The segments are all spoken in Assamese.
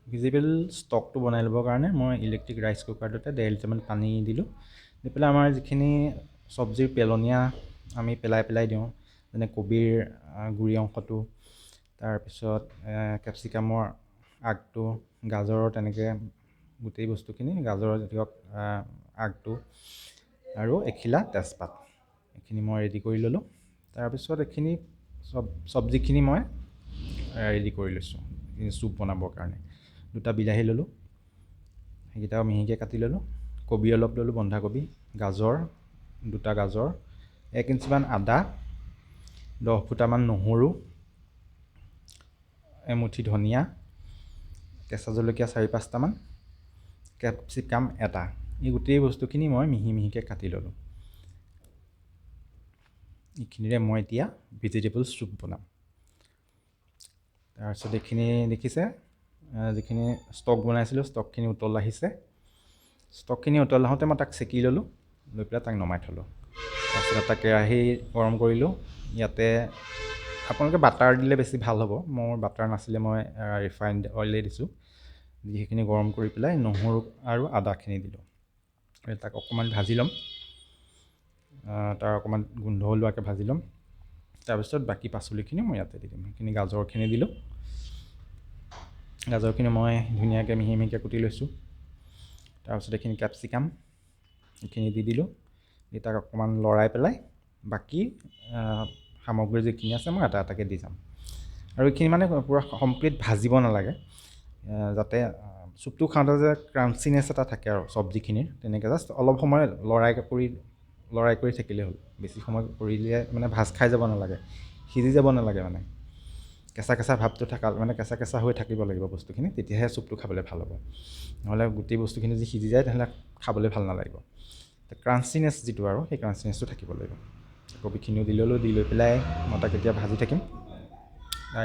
ভেজিটেবল ষ্টকটো বনাই ল'বৰ কাৰণে মই ইলেক্ট্ৰিক ৰাইচ কুকাৰটোতে 1.5 লিটাৰমান পানী দিলোঁ। দি পেলাই আমাৰ যিখিনি চব্জিৰ পেলনীয়া আমি পেলাই পেলাই দিওঁ, যেনে কবিৰ গুৰি অংশটো, তাৰপিছত কেপচিকামৰ আগটো, গাজৰৰ, তেনেকৈ গোটেই বস্তুখিনি, গাজৰৰ ধৰক আগটো আৰু এখিলা তেজপাত, এইখিনি মই ৰেডি কৰি ল'লোঁ। তাৰপিছত এইখিনি চব্জিখিনি মই ৰেডি কৰি লৈছোঁ চুপ বনাবৰ কাৰণে। 2টা বিলাহী ল'লোঁ, সেইকেইটাও মিহিকৈ কাটি ল'লোঁ। কবি অলপ ল'লোঁ, বন্ধাকবি, গাজৰ, 2টা গাজৰ, 1 ইঞ্চিমান আদা, 10 ফুটামান নহৰু, এমুঠি ধনিয়া, কেঁচা জলকীয়া 4-5টামান, কেপচিকাম এটা। এই গোটেই বস্তুখিনি মই মিহি মিহিকৈ কাটি ল'লোঁ। এইখিনিৰে মই এতিয়া ভেজিটেবল চুপ বনাম। তাৰপিছত এইখিনি দেখিছে, যিখিনি ষ্টক বনাইছিলোঁ, ষ্টকখিনি উতল আহিছে। ষ্টকখিনি উতল আহোঁতে মই তাক চেকি ল'লোঁ, লৈ পেলাই তাক নমাই থ'লোঁ। তাৰপিছত এটা কেৰাহী গৰম কৰিলোঁ। ইয়াতে আপোনালোকে বাটাৰ দিলে বেছি ভাল হ'ব, মোৰ বাটাৰ নাছিলে, মই ৰিফাইণ্ড অইলেই দিছোঁ। দি সেইখিনি গৰম কৰি পেলাই নহৰু আৰু আদাখিনি দিলোঁ। তাক অকণমান ভাজি ল'ম, তাৰ অকণমান গোন্ধ ওলোৱাকৈ ভাজি ল'ম। তাৰপিছত বাকী পাচলিখিনি মই ইয়াতে দি দিম। সেইখিনি গাজৰখিনি দিলোঁ, গাজৰখিনি মই ধুনীয়াকৈ মিহি মিহিকৈ কুটি লৈছোঁ। তাৰপিছত এইখিনি কেপচিকাম এইখিনি দি দিলোঁ। দি তাক অকণমান লৰাই পেলাই বাকী সামগ্ৰী যিখিনি আছে মই এটা এটাকৈ দি যাম। আৰু এইখিনি মানে পূৰা কমপ্লিট ভাজিব নালাগে, যাতে চুপটো খাওঁতে যে ক্ৰাঞ্চিনেছ এটা থাকে আৰু চব্জিখিনিৰ, তেনেকৈ জাষ্ট অলপ সময় লৰাই কৰি থাকিলেই হ'ল। বেছি সময় কৰিলে মানে ভাজ খাই যাব নালাগে, সিজি যাব নালাগে, মানে কেঁচা কেঁচা ভাৱটো থকা, মানে কেঁচা কেঁচা হৈ থাকিব লাগিব বস্তুখিনি, তেতিয়াহে চুপটো খাবলৈ ভাল হ'ব। নহ'লে গোটেই বস্তুখিনি যদি সিজি যায় তেনেহ'লে খাবলৈ ভাল নালাগিব। ক্ৰাঞ্চিনেছ যিটো আৰু সেই ক্ৰাঞ্চিনেছটো থাকিব লাগিব। কবিখিনিও দি ল'লোঁ, দি লৈ পেলাই মই তাক এতিয়া ভাজি থাকিম।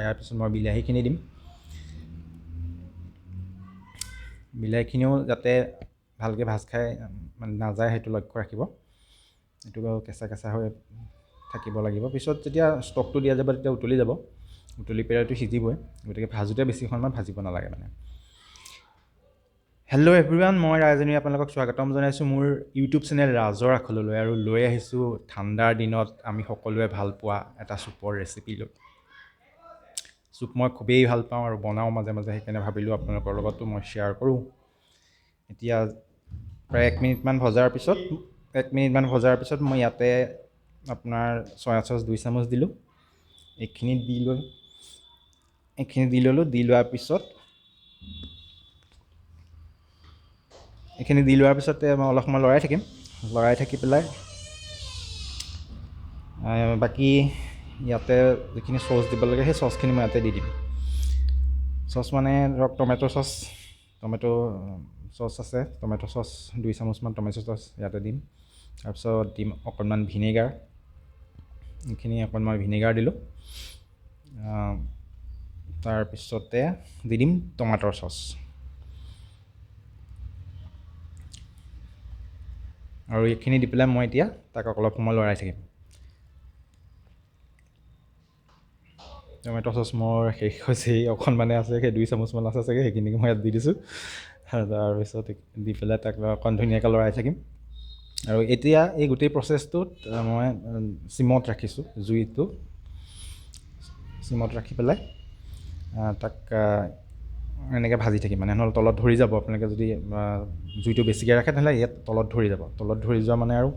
ইয়াৰ পিছত মই বিলাহীখিনি দিম। বিলাহীখিনিও যাতে ভালকৈ ভাজ খাই মানে নাযায় সেইটো লক্ষ্য ৰাখিব। এইটো কেঁচা কেঁচা হৈ থাকিব লাগিব। পিছত যেতিয়া ষ্টকটো দিয়া যাব তেতিয়া উতলি যাব, উতলি পেলাইতো সিজিবই, গতিকে ভাজোঁতে বেছি সময় ভাজিব নালাগে মানে। হেল্ল' এভৰিৱান, মই ৰাজনী আপোনালোকক স্বাগতম জনাইছোঁ মোৰ ইউটিউব চেনেল ৰাজৰ আখললৈ। আৰু লৈ আহিছোঁ ঠাণ্ডাৰ দিনত আমি সকলোৱে ভাল পোৱা এটা চুপৰ ৰেচিপি লৈ। চুপ মই খুবেই ভাল পাওঁ আৰু বনাওঁ মাজে মাজে, সেইকাৰণে ভাবিলোঁ আপোনালোকৰ লগতো মই শ্বেয়াৰ কৰোঁ। এতিয়া প্ৰায় 1 মিনিটমান ভজাৰ পিছত মই ইয়াতে আপোনাৰ চয়া চচ 2 চামুচ দিলোঁ। এইখিনি দি ল'লোঁ। দি লোৱাৰ পিছত এইখিনি দি লোৱাৰ পিছতে মই অলপ সময় লৰাই থাকিম। লৰাই থাকি পেলাই বাকী ইয়াতে যিখিনি চচ দিব লাগে সেই চচখিনি মই ইয়াতে দি দিম। চচ মানে ধৰক টমেট' চচ আছে, টমেট' চচ 2 চামুচমান টমেট' চচ ইয়াতে দিম। তাৰপিছত দিম অকণমান ভিনেগাৰ, এইখিনি অকণমান ভিনেগাৰ দিলোঁ। তাৰপিছতে দি দিম টমাটৰ চচ। আৰু এইখিনি দি পেলাই মই এতিয়া তাক অলপ সময় লৰাই থাকিম। টমেট' চচ মোৰ শেষ হৈছেই, অকণমানে আছে, সেই 2 চামুচমান আছে চাগে, সেইখিনিকে মই ইয়াত দি দিছোঁ। তাৰপিছত দি পেলাই তাক অকণ ধুনীয়াকৈ লৰাই থাকিম। আৰু এতিয়া এই গোটেই প্ৰচেছটোত মই চিমত ৰাখিছোঁ, জুইটো চিমত ৰাখি পেলাই তাক এনেকৈ ভাজি থাকিম, মানে নহ'লে তলত ধৰি যাব। আপোনালোকে যদি জুইটো বেছিকৈ ৰাখে তেনেহ'লে ইয়াত তলত ধৰি যাব, তলত ধৰি যোৱা মানে আৰু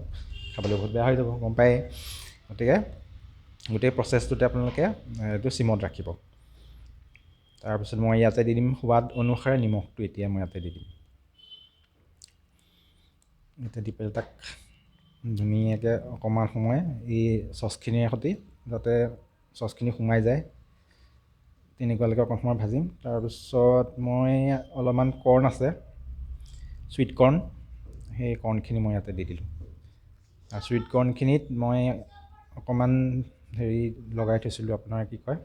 খাবলৈ বহুত বেয়া হৈ যাব, গম পায়েই। গতিকে গোটেই প্ৰচেছটোতে আপোনালোকে এইটো চিমত ৰাখিব। তাৰপিছত মই ইয়াতে দি দিম সোৱাদ অনুসাৰে নিমখটো, এতিয়া মই ইয়াতে দি দিম। ইয়াতে দি পেলাই তাক ধুনীয়াকৈ অকণমান সময় এই চচখিনিৰ সৈতে যাতে চচখিনি সোমাই যায় তেনেকুৱালৈকে অকণ সময় ভাজিম। তাৰপিছত মই অলপমান কৰ্ণ আছে, চুইট কৰ্ণ, সেই কৰ্ণখিনি মই ইয়াতে দি দিলোঁ। আৰু চুইট কৰ্ণখিনিত মই অকণমান হেৰি লগাই থৈছিলোঁ, আপোনাৰ কি কয়,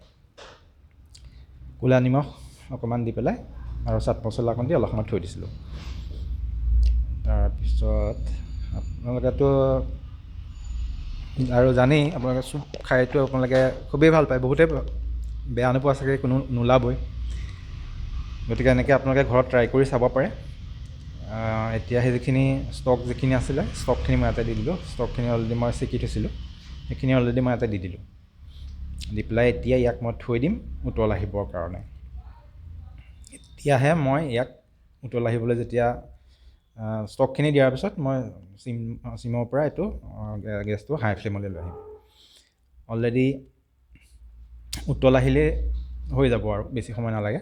ক'লা নিমখ অকণমান দি পেলাই আৰু চাট মছলা অকণ দি অলপ সময় থৈ দিছিলোঁ। তাৰপিছত আপোনালোকেতো আৰু জানেই, আপোনালোকে চুপ খাইতো আপোনালোকে খুবেই ভাল পায়, বহুতে বেয়া নোপোৱা চাগে কোনো নোলাবই। গতিকে এনেকৈ আপোনালোকে ঘৰত ট্ৰাই কৰি চাব পাৰে। এতিয়া সেই যিখিনি ষ্টক যিখিনি আছিলে ষ্টকখিনি মই ইয়াতে দি দিলোঁ। ষ্টকখিনি অলৰেডি মই চেকি থৈছিলোঁ, সেইখিনি অলৰেডি মই ইয়াতে দি দিলোঁ। দি পেলাই এতিয়া ইয়াক মই থৈ দিম উতল আহিবৰ কাৰণে। এতিয়াহে মই ইয়াক উতল আহিবলৈ যেতিয়া ষ্টকখিনি দিয়াৰ পিছত মই চিমৰ পৰা এইটো গেছটো হাই ফ্লেমলৈ লৈ আহিম। অলৰেডি উতল আহিলেই হৈ যাব আৰু বেছি সময় নালাগে।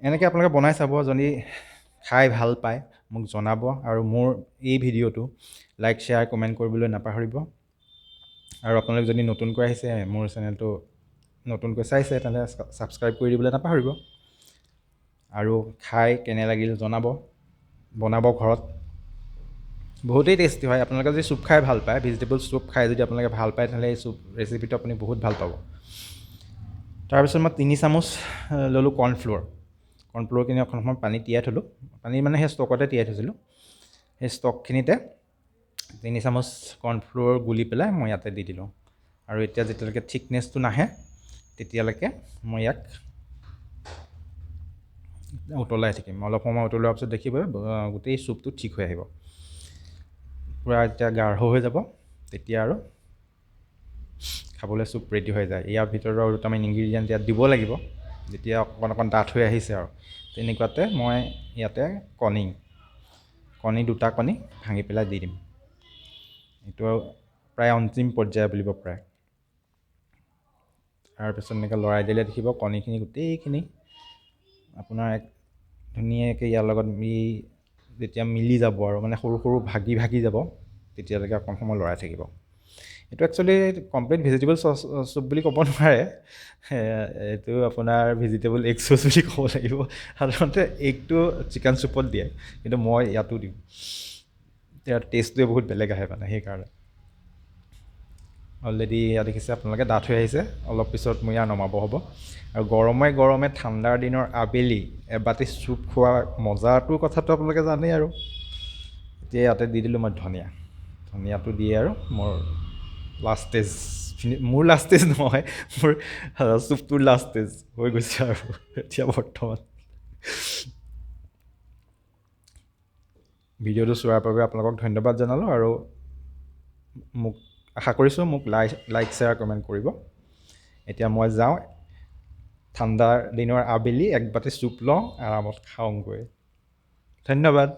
এনেকৈ আপোনালোকে বনাই চাব, যদি খাই ভাল পায় মোক জনাব আৰু মোৰ এই ভিডিঅ'টো লাইক, শ্বেয়াৰ, কমেণ্ট কৰিবলৈ নাপাহৰিব। আৰু আপোনালোক যদি নতুনকৈ আহিছে, মোৰ চেনেলটো নতুনকৈ চাইছে, তেনেহ'লে ছাবস্ক্ৰাইব কৰি দিবলৈ নাপাহৰিব। আৰু খাই কেনে লাগিল জনাব, বনাব ঘৰত, বহুতেই টেষ্টি হয়। আপোনালোকে যদি চুপ খাই ভাল পায়, ভেজিটেবল চুপ খাই যদি আপোনালোকে ভাল পায়, তেনেহ'লে এই চুপ ৰেচিপিটো আপুনি বহুত ভাল পাব। তাৰপিছত মই 3 চামুচ ল'লোঁ কৰ্ণফ্ল'ৰ। কৰ্ণফ্ল'ৰখিনি অকণ সময় পানী তিয়াই থ'লোঁ, পানী মানে সেই ষ্টকতে তিয়াই থৈছিলোঁ। সেই ষ্টকখিনিতে 3 চামুচ কৰ্ণফ্ল'ৰ গুলি পেলাই মই ইয়াতে দি দিলোঁ। আৰু এতিয়া যেতিয়ালৈকে থিকনেছটো নাহে তেতিয়ালৈকে মই ইয়াক উতলাই থাকিম। অলপ সময় উতলোৱাৰ পিছত দেখিব গোটেই চুপটো ঠিক হৈ আহিব, পূৰা এতিয়া গাঢ় হৈ যাব। তেতিয়া আৰু খাবলৈ চুপ ৰেডি হৈ যায়। ইয়াৰ ভিতৰত আৰু দুটামান ইনগ্ৰিডিয়েণ্ট ইয়াত দিব লাগিব। যেতিয়া অকণ অকণ ডাঠ হৈ আহিছে আৰু তেনেকুৱাতে মই ইয়াতে কণী 2টা কণী ভাঙি পেলাই দি দিম। এইটো প্ৰায় অন্তিম পৰ্যায় বুলিব পাৰে। তাৰপিছত এনেকৈ লৰাই দিলে দেখিব কণীখিনি গোটেইখিনি আপোনাৰ এক ধুনীয়াকৈ ইয়াৰ লগত যেতিয়া মিলি যাব আৰু মানে সৰু সৰু ভাগি ভাগি যাব, তেতিয়ালৈকে অকণ সময় লৰাই থাকিব। এইটো একচুৱেলি কমপ্লিট ভেজিটেবল চুপ বুলি ক'ব নোৱাৰে, এইটো আপোনাৰ ভেজিটেবল এগ চুপ বুলি ক'ব লাগিব। সাধাৰণতে এগটো চিকেন চুপত দিয়ে, কিন্তু মই ইয়াতো দিওঁ, ইয়াৰ টেষ্টটোৱে বহুত বেলেগ আহে মানে, সেইকাৰণে। অলৰেডি ইয়াত দেখিছে আপোনালোকে ডাঠ হৈ আহিছে। অলপ পিছত মোৰ ইয়াৰ নমাব হ'ব। আৰু গৰমে গৰমে ঠাণ্ডাৰ দিনৰ আবেলি এবাতি চুপ খোৱাৰ মজাটোৰ কথাটো আপোনালোকে জানেই আৰু। এতিয়া ইয়াতে দি দিলোঁ মই ধনিয়া, ধনিয়াটো দিয়ে আৰু মোৰ লাষ্ট ষ্টেজ, মোৰ লাষ্ট ষ্টেজ নহয়, মোৰ চুপটোৰ লাষ্ট ষ্টেজ হৈ গৈছে আৰু এতিয়া বৰ্তমান। ভিডিঅ'টো চোৱাৰ বাবে আপোনালোকক ধন্যবাদ জনালোঁ আৰু মোক আশা কৰিছোঁ মোক লাইক, শ্বেয়াৰ, কমেণ্ট কৰিব। এতিয়া মই যাওঁ, ঠাণ্ডাৰ দিনৰ আবেলি এক বাতি চুপ লওঁ, আৰামত খাওঁগৈ। ধন্যবাদ।